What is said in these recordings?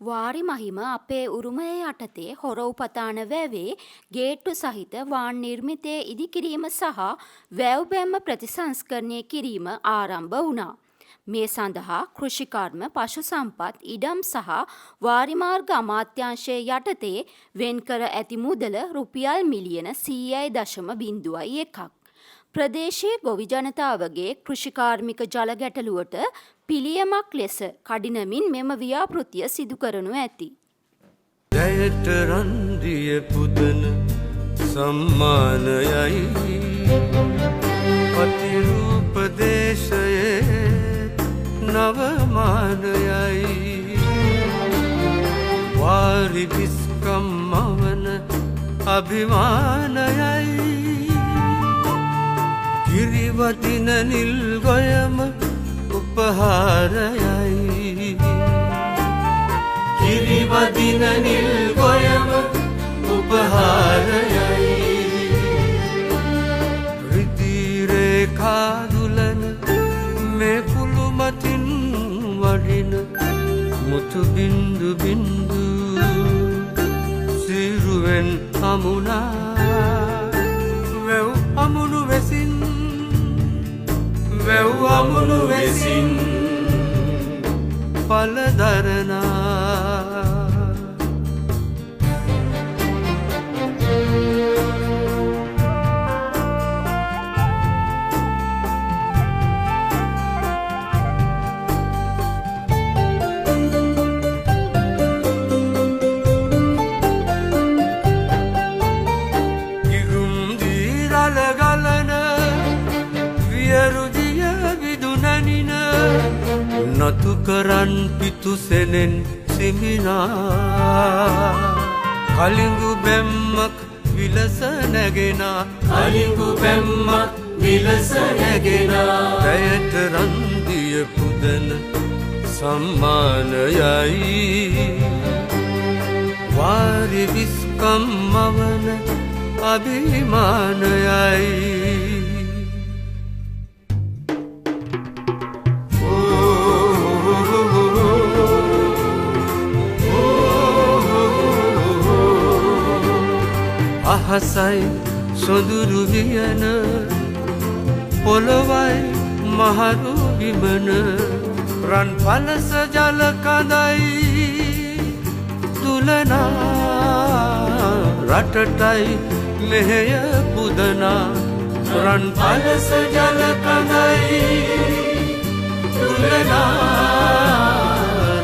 වාරි මහිම අපේ උරුමය යටතේ හොරව්පතාන වැවේ ගේට්ටු සහිත වාන් නිර්මිතය ඉදිකිරීම සහ වැව් බැම්ම ප්‍රතිසංස්කරණය කිරීම ආරම්භ වුණා. මේ සඳහා කෘෂිකර්ම, පශු සම්පත්, ඉඩම් සහ වාරිමාර්ග අමාත්‍යාංශය යටතේ වෙන් කර ඇති මුදල රුපියල් මිලියන 100.01ක්. ප්‍රදේශයේ ගොවි ජනතාවගේ කෘෂිකාර්මික ජල ගැටලුවට පිළියමක් ලෙස කඩිනමින් මෙම ව්‍යාපෘතිය සිදු කරනු ඇති. ජයට රන්දිය පුදන සම්මානයයි ප්‍රතිරූප දේශයේ නවමානයයි වාරි විස්කම් මවන අභිමානයයි කිරිවදින නිල් ගොයම උපහාරයයි කිරිවදින නිල් ගොයම උපහාරයයි රිදී රේඛා දුලන මේ කුළු මතින් වඩින මුතු බින්දු බින්දු සිරුවෙන් අමුණා වැව් අමුණු වෙසින් වැව් අමුණු වෙසින් පලදරනා. ගිගුම් දීරල ගලන වියරු දිය විදුනනින නතු කරන් පිතු සෙනෙන් සිමිනා කලිඟු බැම්මක් විලස නැගෙනා කලිඟු බැම්මක් විලස නැගෙනා පැයට රන්දිය පුදන සම්මානයයි වාරි විස්කම් මවන අභිමානයයි. අහසයි සොඳුරු වියන පොළොවයි මහරු විමන රන් පලස ජල කඳයි දුලනා රටටයි මෙහෙය පුදනා රන් පලස ජල කඳයි දුලනා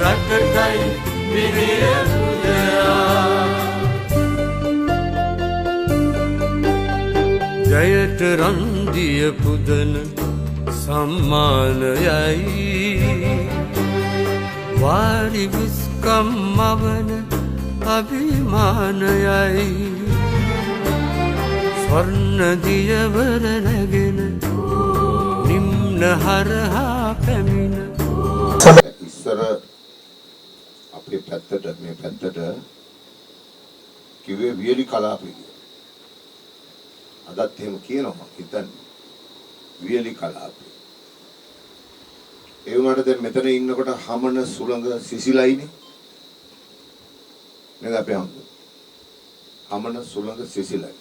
රටටයි මෙහෙය පුදනා. ජයට රන්දිය පුදන සම්මානයයි වාරි විස්කම් මවන අභිමානයයි ස්වර්ණ දියවර නැගෙන නිම්න හරහා පැමිණ. ඉස්සර අපේ පැත්තට මේ පැත්තට කිව්වේ වියලි කලාපය කියලා. අදත් එහෙම කියනවා මං හිතන්නේ. වියලි කලාපය. ඒ වුණාට දැන් මෙතන ඉන්නකොට හමන සුළඟ සිසිලයිනේ. නේද අපේ හම්බුනේ? හමන සුළඟ සිසිලයි.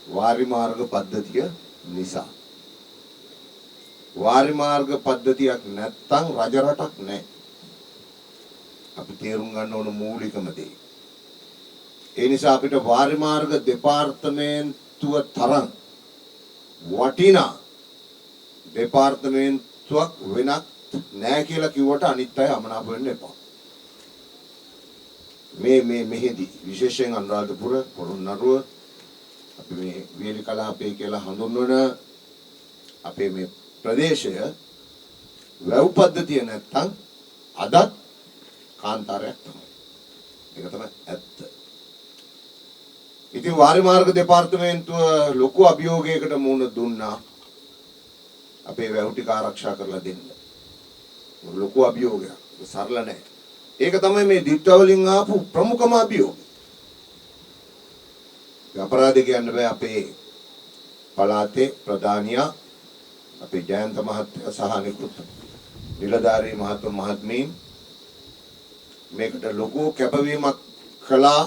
වාරි මාර්ග පද්ධතිය නිසා. වාරි මාර්ග පද්ධතියක් නැත්තම් රජ රටක් නැහැ. අපි තේරුම් ගන්න ඕන මූලිකම දේ. ඒ නිසා අපිට වාරි මාර්ග දෙපාර්තමේන්තුව තරම් වටිනා දෙපාර්තමේන්තුවක් වෙනත් නෑ කියලා කිව්වට අනිත් අය අමනාප වෙන්න එපා. මේ මේ මෙහෙදි විශේෂයෙන් අනුරාධපුර, පොළොන්නරුව අපි මේ වියලි කලාපය කියලා හඳුන්වන අපේ මේ ප්‍රදේශය වැව් පද්ධතිය නැත්තම් අදත් කාන්තාරයක් තමයි. ඒක තමයි ඇත්ත. ඉතින් වාරි මාර්ග දෙපාර්තමේන්තුව ලොකු අභියෝගයකට මුහුණ දුන්නා අපේ වැව් ටික ආරක්ෂා කරලා දෙන්න. ලොකු අභියෝගයක්. සරල නෑ. ඒක තමයි මේ දිට්ඨ වලින් ආපු ප්‍රමුඛම අභියෝගය. අපරාධ කියන්න බෑ අපේ පළාතේ ප්‍රධානියා අපේ ජයන්ත මහත්තයා සහ අනිකුත් නිලධාරී මහත්ම මහත්මීන් මේකට ලොකු කැපවීමක් කළා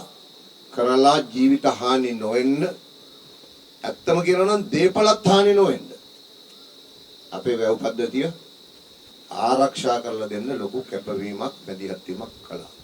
කරලා ජීවිත හානි නොවෙන්න, ඇත්තම කියනවා නම් දේපලත් හානි නොවෙන්න අපේ වැව් පද්ධතිය ආරක්ෂා කරලා දෙන්න ලොකු කැපවීමක් මැදිහත් වීමක් කළා.